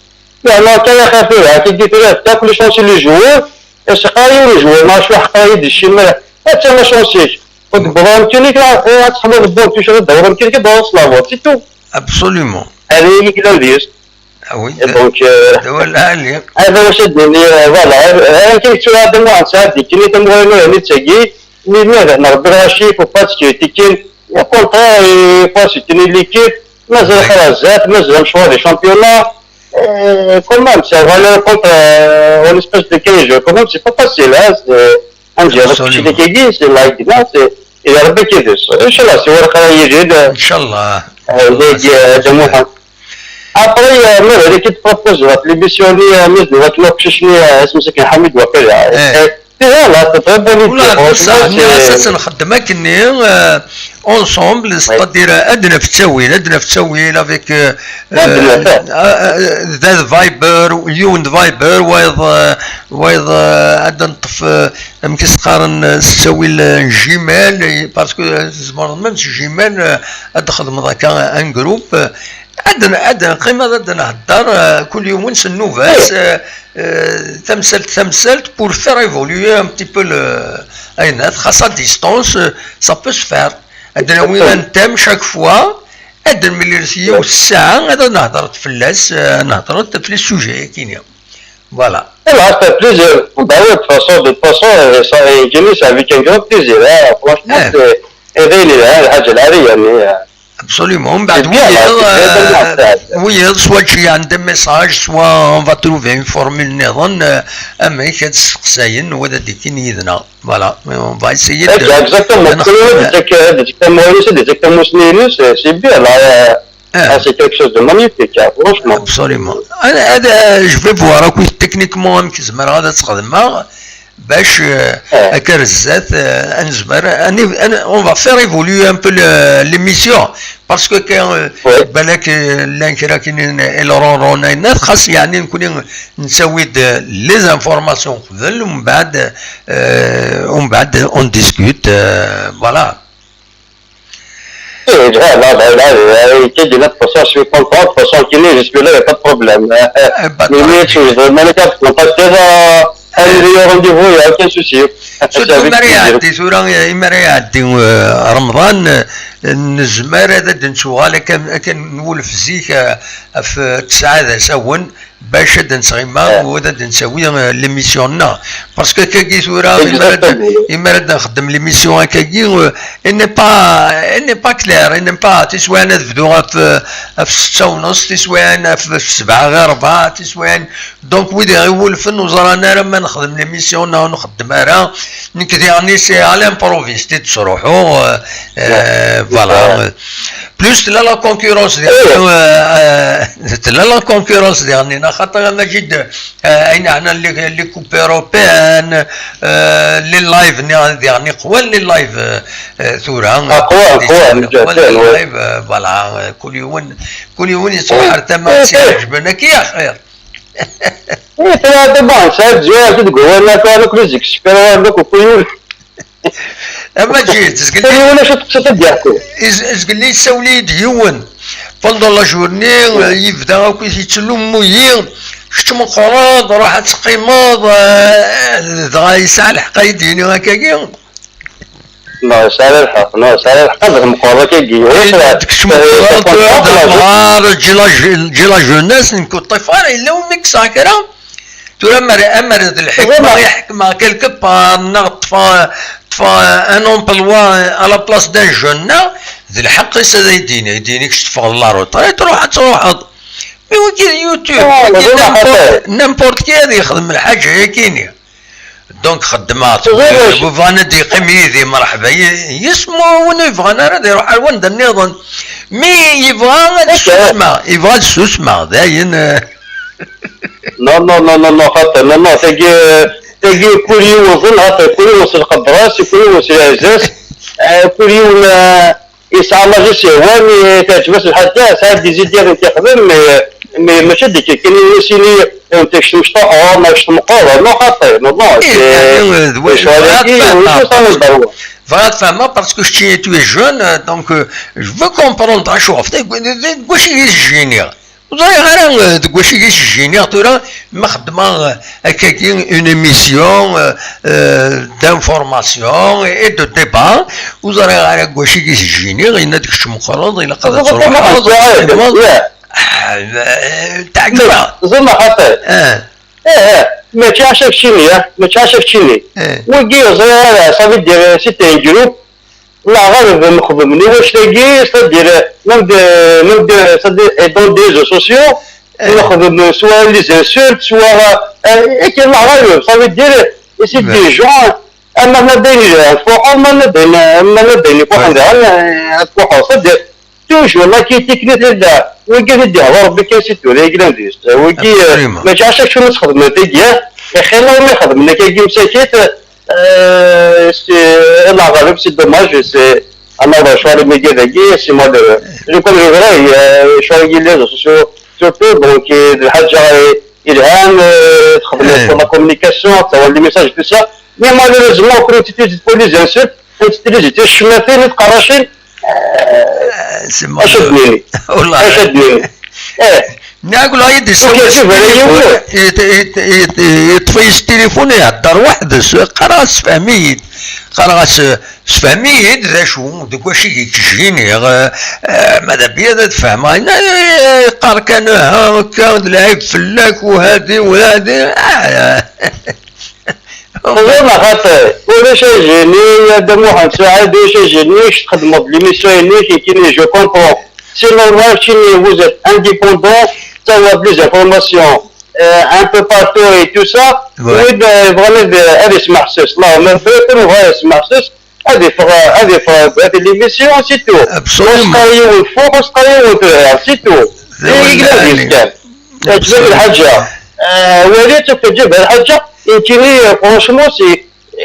يعني كان يخافوا كي دي تلها تاكل شونسي لي جوور. اش قايل لي جوور ما شو حقا يدي الشمال. حتى ما شونسيش. كنت بغا يمكن لك لا تحمل البون تو شغل دور يمكن كي دور سلافو سي تو. ابسوليومون. هذه هي كلا ديس. وي. دونك هذا هو العالي. هذا واش ديني فوالا. انا كنت هذا ما ساعدني كنت مغير يعني تسقي. مي ماذا نربي راه شي فو با تكريتيكين. يا كونترا با سوتيني ليكيب. مازال خلاص زاد مازال مشوار لي شامبيونا. كومام سي فالور كونتر اون اسبيس دو كان جو كومام سي با فاسيل ها. انجي هذاك الشيء اللي كيجي سي لايك نا سي يا ربي كيدوز ان شاء الله سي ورقه يجي. ان شاء الله. هذا محمد. ابري ماذا اللي كيتبروبوز هاد ليميسيون اللي مزن هاد الوقت شنو اسمه ساكن حميد واقيلا. ايه لا تي تري بون ايدي. ولا بصح مي اساسا نخدم اكني اونسومبل سيتادير عندنا في التاويل عندنا في التاويل افيك ذا فايبر يون فايبر وايض وايض عندنا نطف مكيس قارن التاويل جيمال باسكو زمر ميم جيمال ادخل مضاكا ان جروب عندنا عندنا قيمه عندنا هدار كل يوم نسنوفاس. Tamsalt tamsalt pour faire évoluer un petit peu le ayen xas à distance ça peut se faire. Ad nawi un thème chaque fois ad nmellel yiwet ssaɛa ad nehḍret fell-as nehḍret f les sujets akini. Voilà. Voilà, ça fait plaisir. Bah oui, de toute façon, de toute façon, ça, ça avec un grand plaisir. Franchement, c'est, c'est réel, hein, الحاجة العالية يعني. Absolument. ومن بعد ويض ويض سوا تجي عندهم ميساج سوا اون فا تروفي اون فورمول نظن. اما كتسقساين ولا ديكين يدنا. Voilà, on va essayer de. Exactement. C'est exactement ce que c'est bien là. Ah, c'est quelque chose de magnifique, hein, franchement. Absolument. انا هذا جو في فوار اكو تكنيكمون كي زعما هذا تخدمها باش هكا الزات نزمر. On va faire évoluer un peu l'émission parce que كان بالك لان كرا كاين الرون رون الناس خاص يعني نكون نسوي les informations قبل ومن بعد ومن بعد on discute. Voilà. ايه لا لا لا لا كي دينا بصح شوي كونترا بصح كي ني جيسبي لا با بروبليم. مي مي تشوز مانا كاب كونتاكت ديجا. عندي رونديفو يا كان سوسي. سورتو ماري يعدي ثورة ماري يعدي رمضان. نزمار هذا دنتو غالا كان كان نولف زيك في تسعة ذا سون. bac ad d-nesɣima u ad d-nsawi, euh, l'émission-nneɣ. Parce que akkagi tura, imi ara d-, imi ara d-nxeddem l'émission akkagi, euh, elle n'est pas, elle n'est pas claire, elle n'est pas, tiswiɛin ad bduɣ ɣef, euh, ɣef ssetta u nneṣ, tiswiɛin ɣef, ɣef ssebɛa ɣir rebɛa, tiswiɛin. Donc, wid i ɣ-iwulfen ur ẓran ara ma nexdem l'émission neɣ ur nxeddem ara. Nekk diɣen c'est à l'improviste i d-ttruḥuɣ, euh, euh, voilà. Plus tella la concurrence diɣen, euh, euh, tella la concurrence diɣen, axaṭer a Majid, euh, ayen ɛnan les, les coupes européennes, euh, les lives, diɣen qwan les lives, euh, euh, tura, euh, qwan, qwan, qwan les lives, euh, voilà, euh, kul yiwen, kul yiwen yettruḥ ar tama i s-iɛeǧben, akka i axir. Tura d bon, sɛid zwiɣ deg wawal, nekk les experts, nekk kul yiwen. A Maǧid, zgelli, yiwen acu teqsiḍ ad d-yeḥku. Zgelli yessawel-iyi-d yiwen. Pendant la journée, yebda akk yettlummu-yi. Kečč meqqreḍ, ruḥ ad teqqimeḍ, eh, dɣa yesɛa lḥeqq ad yi-d-yini akkagi. Non, yesɛa lḥeqq, non, yesɛa lḥeqq, ad meqqreḍ akkagi. Kečč meqqreḍ, tura d amɣar, ǧǧi la je-, ǧǧi la jeunesse, nekk ur ṭṭif ara, yella win i yekkseɣ kra. Tura amer, amer d lḥekma i ḥekmeɣ quelque part, neɣ ṭṭfeɣ, ṭṭfeɣ un emploi à la place d'un jeune, neɣ d lḥeqq-is ad yi-d-yini, ad yi-d-yini kečč teffɣeḍ la retraite, ruḥ ad truḥeḍ. Mais wagi d YouTube, wagi n'importe, n'importe qui ad yexdem lḥaǧa-yagi-ni. Donc xeddmeɣ-tt, bɣan ad d-yeqqim yid-i, merḥba yes, ma win ur yebɣan ara ad iruḥ ar wanda nniḍen. Mi yebɣa ad susmeɣ, yebɣa ad susmeɣ, d ayen, eh. Non, non, non, non, non, xaṭer, non, non, tagi, tagi kul yiwen ẓen, xaṭer kul yiwen s lqedra-s, kul yiwen s leɛzaz, eh, kul yiwen, eh, yesɛa l'âge i s-yehwan, eh, teɛǧeb-as lḥaǧa, yesɛa des idées i t-ixdem, mais, mais mačči d kan yiwen i s-yini, eh, nekk kečč mecṭuḥeḍ, neɣ kečč meqqreḍ, non, xaṭi, non, non, eh, c'est, yeɛni, eh, d wacu, c'est bɣiɣ ad fehmeɣ, bɣiɣ ad fehmeɣ, parce que kečči tu es jeune, euh, donc, euh, je veux comprendre acuɣef, d, d, d, d wacu i s-jjiniɣ. Ur ẓriɣ ara, euh, deg wacu i s-jjiniɣ tura, ma xeddmeɣ, euh, akkagi une émission, euh, euh, d'information et de débat, ur ẓriɣ ara deg wacu i s-jjiniɣ, yenna-d kečč meqqreḍ, ilaq ad truḥeḍ, ad teqqimeḍ. Ah, euh, teɛǧeb-aɣ. Ẓer ma xaṭi. Ah. Eh, eh, mačči ɛac keččini, eh, mačči ɛac keččini. Eh. Wagi ur ẓriɣ ara, ça veut dire, c'est un groupe. Leɛɣaleb mxedmen i wac tagi, c'est-à-dire, même de, même de, c'est-à-dire, et dans des réseaux sociaux, nexdem soit les insultes, soit, euh, et que leɛɣaleb, ça veut dire, et c'est des gens, ama ma d ayen yelhan tfuḥeḍ, ma d ayen, ma d ayen ifuḥen daɣen, euh, ad tfuḥeḍ. C'est-à-dire, toujours la critique n tella, wigi i d-ihḍer Rebbi kan si tura, i yellan deg-s. Wigi, mačči ɛac acu i s-xedmen tagi, ixila umi xedmen akkagi msakit, Euh, c'est, leɛɣaleb, c'est dommage, c'est, anaḍ lecɣal imegga dagi, c'est malheureux. Lukan d vrai, euh, lecɣal-agi les réseaux sociaux, surtout, donc, euh, d lḥaǧa, euh, yelhan, euh, txedmeḍ sur la communication, tawan les messages, tout ça. Mais malheureusement, quand tu utilises pour les insultes, tu utilises ticmatin, tqerracin, c'est malheureux. Acu ad d-nini? Acu ad d-nini? Eh. Nniɣ-ak la, i d-yeṭṭef-iyi s tilifun, ihedder weḥd-s, qqareɣ-as sefhem-iyi-d, qqareɣ-as sefhem-iyi-d d acu, deg wacu i k-id-ttjiniɣ, eh, ma d abi ad fehmeɣ, yenna, eh, yeqqar kan, aha, akka, d lɛib fell-ak, u hadi, u hadi, ah. Teẓriḍ neɣ xaṭi? Ulac ajini, a Dda Muḥend Saɛid, ulac ajini, kečč txedmeḍ l'émission-inek, nekkini, je comprends. C'est normal, keččini, vous êtes indépendant, tawiḍ-d les informations, euh, un peu partout et tout ça. Wid, euh, yebɣan ad, ad ismeḥses, neɣ ma yebɣa ad ismeḥses, ad iffeɣ, ad iffeɣ, ad iffeɣ l'émission, c'est tout. Absolument. Ur s-qqar yiwen ffuḥ, ur s-qqar yiwen telhiḍ, c'est tout. D ayen yellan deg-s kan. Teɛǧeb-ak lḥaǧa. Ah, wali-tt, ur teɛǧib lḥaǧa, nekkini, franchement, c'est,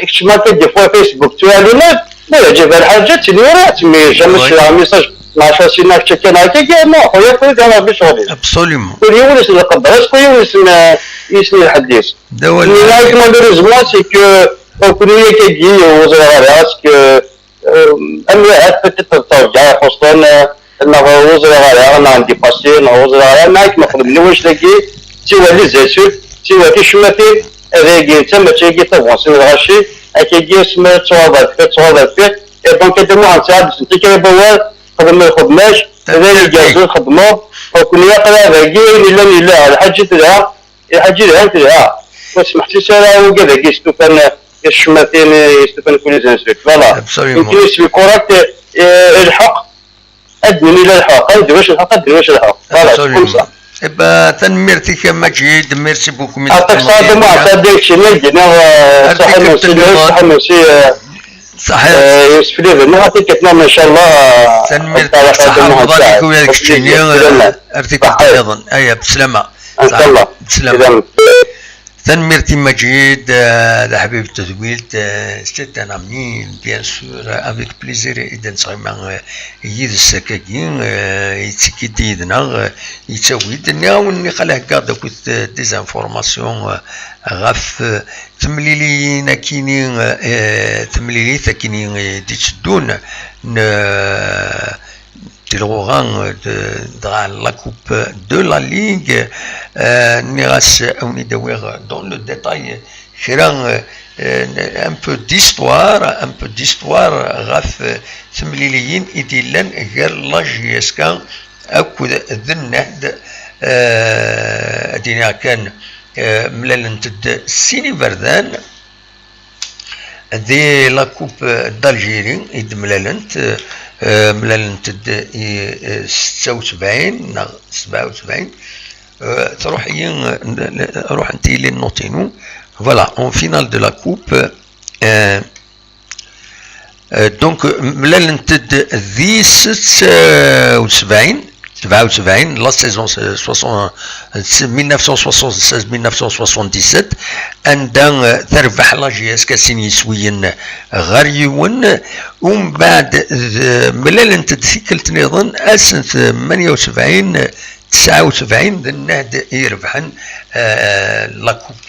kečč ma akka d-yeffeɣ Facebook, tura live, ma yeɛǧib lḥaǧa, ttini uriɣ-tt, mais jamais sɛiɣ message, ma ɛecra snin, kečč akka neɣ akka, non, xuya, kul yiwen ɣef ccɣel-is. Absolument. Kul yiwen yessen lqedr-is, kul yiwen yessen, euh, yessen lḥedd-is. Mais là, malheureusement, c'est que, euh, kul yiwen akkagi, ur ẓriɣ ara, est-ce que, Euh, am wihat peut-être terǧa Houston, euh, neɣ ur ẓriɣ ara, neɣ n dépassé, neɣ ur ẓriɣ ara, neɣ akken xedmen i wac dagi, siwa les insultes, siwa ticmatin, ad agi netta mačči agi tavansi n lɣaci, akkagi asmi ad tuɣal ɣer deffir, ad tuɣal ɣer deffir, et donc ad amuɣ netta ad d-senti kra n wawal, xdem lxedma-k, d ayen igerrzen txeddmeḍ. Ur ken-ilaq ara dagi, ayen yellan yella, lḥaǧa telha, lḥaǧa yelhan telha. Ur smeḥsis ara i wigad-agi yestufan, i tecmatin yestufan kul izan seg. Voilà. Absolument. Nekk s le correct, eh, lḥeqq, ad d-nini la lḥeqq, ad d-nwac lḥeqq, ad d-nwac lḥeqq. Voilà, c'est comme ça. Eh ben, tanemmirt-ik a Maǧid, merci beaucoup. Aṭas sɛad Muḥ, sɛad deg-s, ma d-iniɣ, eh, ṣaḥa merci, ṣaḥa merci, eh, Saḥit. Eh, Yusef Liben, neɣ ad t-id-tafem, ncallah. Tanemmirt, ṣaḥa Muḥend Saɛid. Ar tikkelt nniḍen. Aya, bslama. Ncallah. Bslama. Tanemmirt i Maǧid, eh, d aḥbib n tedwilt, eh, c'est un ami, bien sûr, avec plaisir i d-nettɣima, eh, yid-s akkagi, eh, yettekki-d yid-neɣ, eh, yettawi-d. Nniɣ-awen, nniɣ-awen, heggaɣ-d akked, eh, des informations, eh, ɣef, eh, temliliyin akini, eh, temlilit akini, eh, d-itteddun n, eh, tilɣuɣa, eh, de, dɣa la coupe de la ligue, eh, nniɣ-as ad wen-id-awiɣ dans le détail kra, eh, eh, un peu d'histoire, un peu d'histoire ɣef, eh, temliliyin i d-yellan gar la J S K akked d nnehd, eh, ad iniɣ kan, eh, mlalent-d sin iberdan di la coupe d'Algérie i d-mlalent, eh, mlalent-d i, eh, setta u sebɛin neɣ sebɛa u sebɛin, eh, truḥ-iyi, eh, ruḥent-iyi les notes-inu. Voilà, en finale de la coupe, eh, Euh, donc, euh, mlalent-d di setta u sebɛin, sebɛa u sebɛin, la saison, euh, soixante, euh, mille neuf cent soixante-seize, mille neuf cent soixante-dix-sept, anda, euh, terbeḥ la J S K sin yiswiyen ɣer yiwen, umbeɛd, euh, mlalent-d tikkelt nniḍen, ass n tmanya u sebɛin, tesɛa u sebɛin d nnehd i irebḥen, euh, la coupe.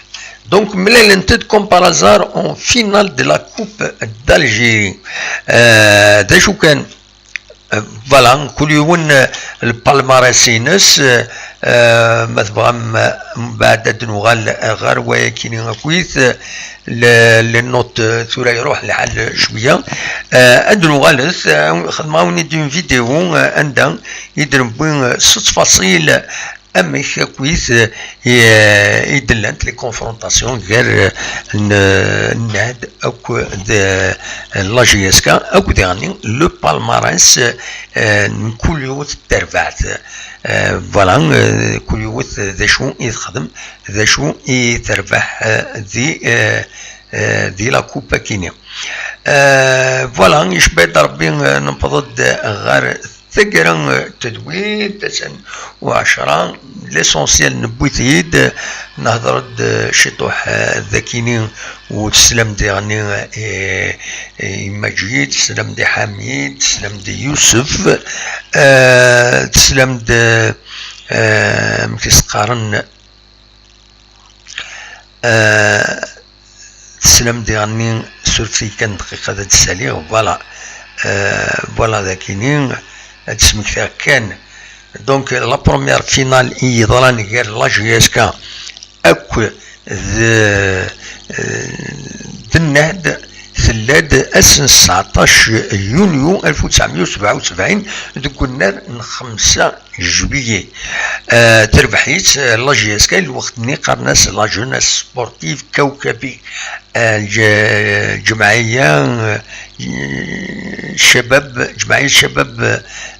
Donc, mlalent-d comme par hasard en finale de la Coupe d'Algérie. Euh, d acu kan, euh, voilà, kul yiwen, euh, le palmarès-ines, euh, euh, ma tebɣam, euh, mbeɛd ad nuɣal, euh, ɣer wayakini akkit, euh, le, les notes, euh, tura iruḥ lḥal cwiya. Euh, ad nuɣalet, euh, xedmeɣ-awen-id une vidéo, euh, anda i d-newwi, euh, s ttfaṣil amek akkit, eh, i, i d-llant les confrontations gar, eh, n-, nnehd akked, eh, la J S K akked daɣen le palmarès, eh, n kul yiwet n terbaɛt. Eh, voilà, eh, kul yiwet d acu i texdem, d acu i terbeḥ, eh, di, eh, eh, di la coupe akini. Eh, voilà, icebba-d Rebbi, eh, newweḍ-d ɣer taggara, eh, tedwilt, ass-a n uɛecṛa, l'essentiel newwi-t-id, nehder-d, eh, ciṭuḥ, eh, d akini, u teslam diɣen i, eh, i Maǧid, teslam-d i Ḥamid, teslam-d i Yusef, eh, teslam-d, eh, amek i s-qqaren, eh, teslam diɣenni, suref-iyi kan dqiqa ad d-ssaliɣ, voilà. Euh, voilà, d akini, ad d-smektiɣ kan. Donc, la première finale i yeḍran gar la J S K akk d, euh, d nnehd, tella-d ass n tseɛṭac yunyu alef u tesɛemya u sebɛa u sebɛin deg unnar n xemsa juillet. Euh, terbeḥ-itt, euh, la J S K, lweqt-nni qqaren-as la Jeunesse Sportive Kawkabi. Euh, lǧ-, lǧemɛiyya, euh, ccabab, ǧemɛiyya ccabab,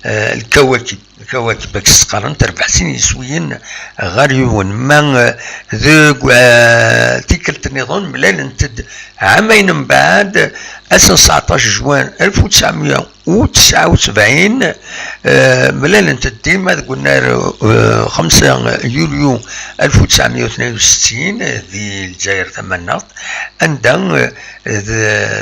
euh, lkawakib, lkawakib, ak s-qqaren, terbeḥ sin yiswiyen ɣer yiwen. Ma, euh, deg, euh, tikkelt nniḍen, mlalent-d ɛamayen mbeɛd, ass n tseɛṭac juin alef u tesɛemya u tesɛa u sebɛin, eh, mlalent-d dima deg unnar, eh, xemsa yulyu alef u tesɛemya u tnin u settin, eh, di Lezzayer Tamannaɣt, anda, eh, d,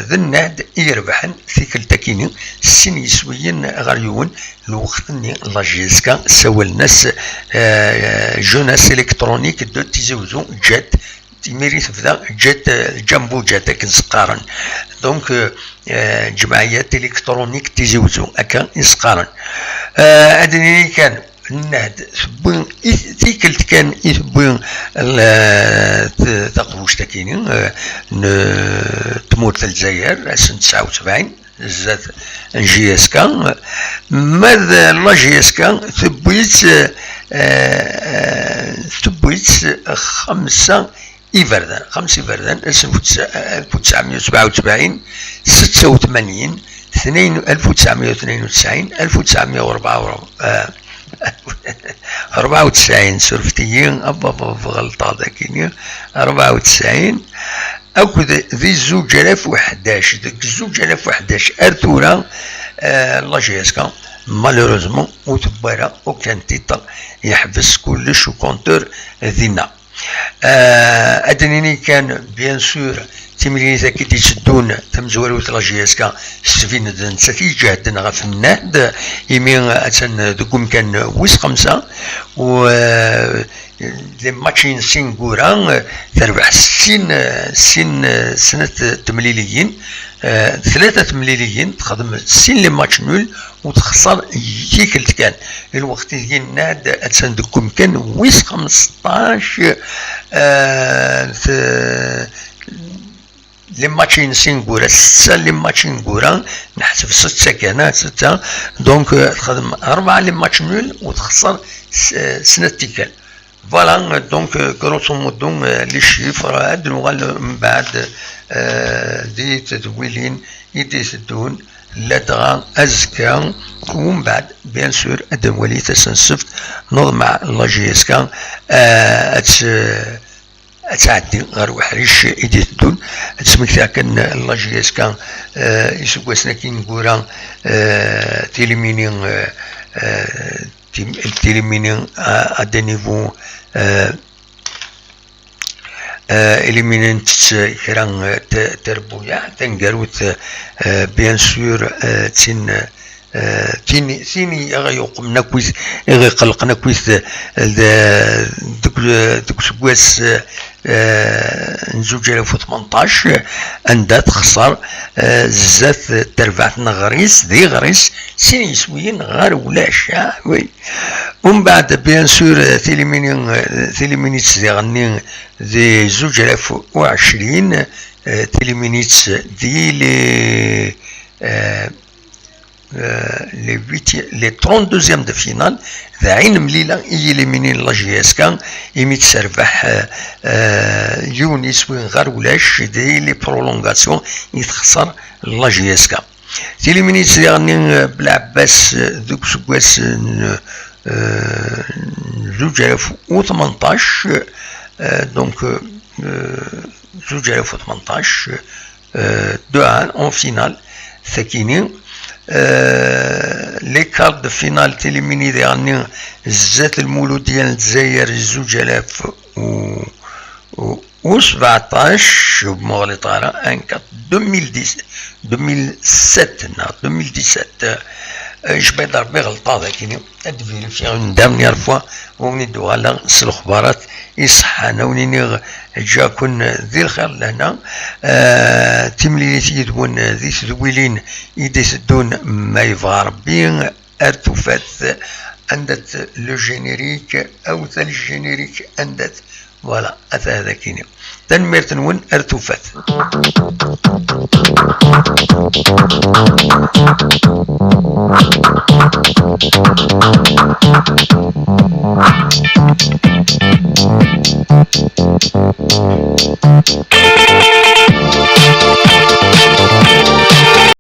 d nnehd i irebḥen tikkelt akini, sin yiswiyen ɣer yiwen, lweqt-nni la J S K ssawalen-as, eh, Jeunesse Électronique de Tizi Ouzou, JET, imir i tebda Jet, eh, Jumbo Jet akken s-qqaren. Donc, eh, eh, Ǧemɛiyat Électronique Tizi Ouzou, akka i s-qqaren. Eh, ad nini kan, nnehd tewwi i, tikkelt kan i tewwi l-, t-, taqbuct-akini, eh, n tmurt n Lezzayer, ass n tesɛa u sebɛin. zdat n J S K. Ma d la J S K tewwi-tt, eh, tewwi-tt xemsa iberdan, xemsa iberdan, alef u tesɛemya u sebɛa u sebɛin, setta u tmanyin, tnayen, alef u tesɛemya u tnayen u tesɛin, alef u tesɛemya u rebɛa u rebɛin, eh, rebɛa u tesɛin, surfet-iyi, ab, ab, ab, ɣelṭeɣ dagini, rebɛa u tesɛin, akked di zuǧ alaf u ḥdac, deg zuǧ alaf u ḥdac ar tura, eh, la J S K, malheureusement, ur tewwi ara aucun titre, yeḥbes kullec u compteur dinna. Eh, ad d-nini kan, bien sûr, timlilit-agi d-itteddun, tamezwarut la J S K, tettbin-d d nettat i iǧehden ɣef nnehd, imi attan deg umkan wis xemsa, u, eh, les matchs n sin gura, eh, terbeḥ sin, eh, sin, eh, snat temliliyin, eh, tlata temliliyin, texdem sin les matchs nuls, u texṣer tikkelt kan. Lweqt i yenna-d attan deg umkan wis xemseṭṭac, eh, t-, les matchs n sin gura, setta les matchs n gura, neḥseb setta kan, ah, setta. Donc, eh, texdem rebɛa les matchs nuls u texṣer s-, eh, snat tikkal. Voilà, donc, euh, grosso modo, euh, les chiffres, ad nuɣal mbeɛd, euh, di tedwilin i d-iteddun, ladɣa azekka, u mbeɛd, bien sûr, ad nwali tasensebt, neḍmeɛ la J S K, euh, ad t-, ad tɛeddi ɣer uḥric i d-iteddun, ad tesmekti akken la J S K, euh, iseggasen-agi ineggura, euh, tilimini, euh, euh, tim-, tilimini à, à des niveaux, euh, euh, éliminent kra, euh, t-, terbuyaɛ taneggarut, euh, bien sûr, euh, tin, euh, tin, tin i ɣ-yuqmen akkit, i ɣ-iqellqen akkit, euh, d-, deg, deg useggas, euh, eh, n zuǧ alaf u tmenṭac, anda texṣer, eh, zdat terbaɛt n Ɣris, di Ɣris, sin yiswiyen ɣer ulac. Ah, oui. Umbeɛd, bien sûr, eh, tilimini, eh, tilimini-tt diɣenni di zuǧ alaf u ɛecrin, eh, tilimini-tt di les, eh, eh, les huitièmes, les trente-deuxièmes de finale, d ɛin mlila i yilimini n la J S K, imi tserbeḥ, eh, eh, yiwen iswi ɣer ulac, di les prolongations i texṣer la J S K. Tilimini-tt diɣenni, eh, Belɛebbas, eh, deg useggas n, eh, zuǧ alaf u tmenṭac, eh, donc, eh, zuǧ alaf u tmenṭac, euh, deux un en finale, sakini. Euh, les quarts de finale, tilimini diɣenni zdat Lmuludya n Lezzayer, zuǧ alaf u, u, u sbeɛṭac, ur muɣliṭ ara, un quatre, deux mille dix, deux mille sept, neɣ deux mille dix-sept, euh, icba-d Rebbi ɣelṭeɣ dagini. Ad vérifier une dernière fois, ad wen-id-uɣaleɣ s lexbarat iṣeḥḥan. Ad wen-iniɣ ǧǧaken di lxir d lehna. Eh, timlilit yid-wen di tedwilin i d-iteddun, ma yebɣa Rebbi, ar tufat. Anda-t le générique? Awet-d le générique, anda-t? Voilà, ata dagini. Tanemmirt-nwen, ar tufat.